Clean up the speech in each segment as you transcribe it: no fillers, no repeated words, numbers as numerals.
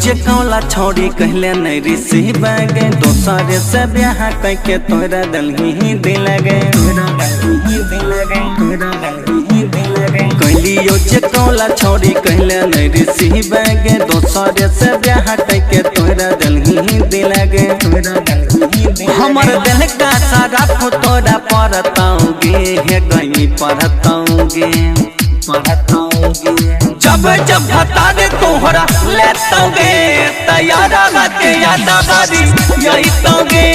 जे कौला छोड़ी कहले नहीं रिसीव गे, दोसर से ब्याह कह के तोरा दलही दिल गे। कहलियो जे कौला छोड़ी कहले नहीं रिसीव गे, दोसर से ब्याह कह के तोरा दलही दिल गे। हमर दिल का सारा तोरा पढ़ताऊगे हे गई पढ़ताऊगे पढ़ताऊगे। जब जब भता दे तोहरा लेतोगे तैयारा बाते यादा बारी यही तोगे।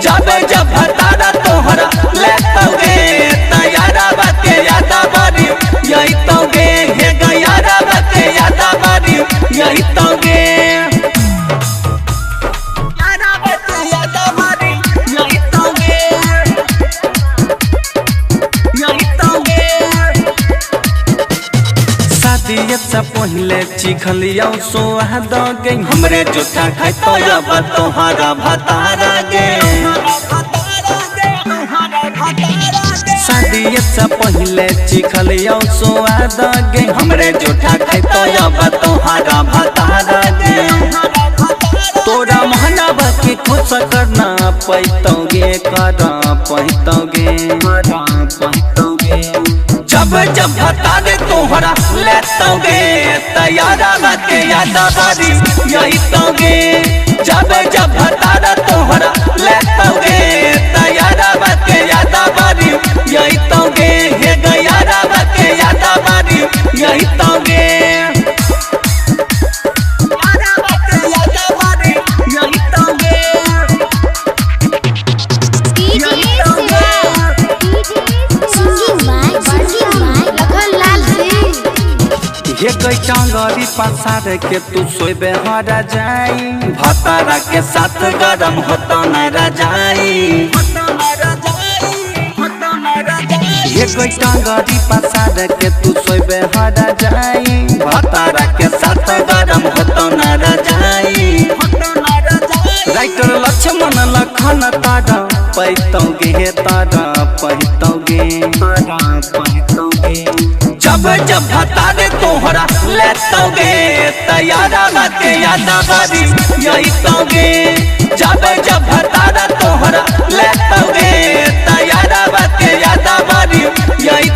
जब जब भता दे तोहरा लेतोगे तैयारा बाते यादा बारी यही तोगे हे गयारा बाते यादा बारी यही तोगे। यारा बाते यादा बारी यही तोगे यही तोगे। शादी पहले चिखलिया सोहा गे, हमरे जूठा खाई तो अब तोहरा भतारा गे। शादी से पहले चिखलिया सोहा गे, हमरे जूठा खाई तो अब तोहरा भतारा गे। तोरा महनावा के खुश करना पैतोगे करा पैतोगे पैतोगे। जब जब भता दे तोहरा लेतोगे तैयारा बाते यादा बारी यही तोगे। जब जब भता दे तोहरा लेतोगे तैयारा बाते यादा बारी यही तोगे हे गयारा बाते यादा बारी यही तोगे। यारा बाते यादा बारी यही तोगे यही तोगे। ये कई टांगरी पसार के तू सोबे हरा जाई, भतारा के साथ गरम होता न रजाई। ये कई टांगरी पसार के तू सोबे हरा जाई, भतारा के साथ गरम होता न रजाई। राइटर लक्ष्मण लखन तारा पैतोगे तारा पैतोगे पैतोगे। जब जब भता दे तोहरा लेतोगे तैयारा बाते यादा बारी यही तोगे। जब जब भता दे तोहरा लेतोगे तैयारा बाते यादा बारी यही।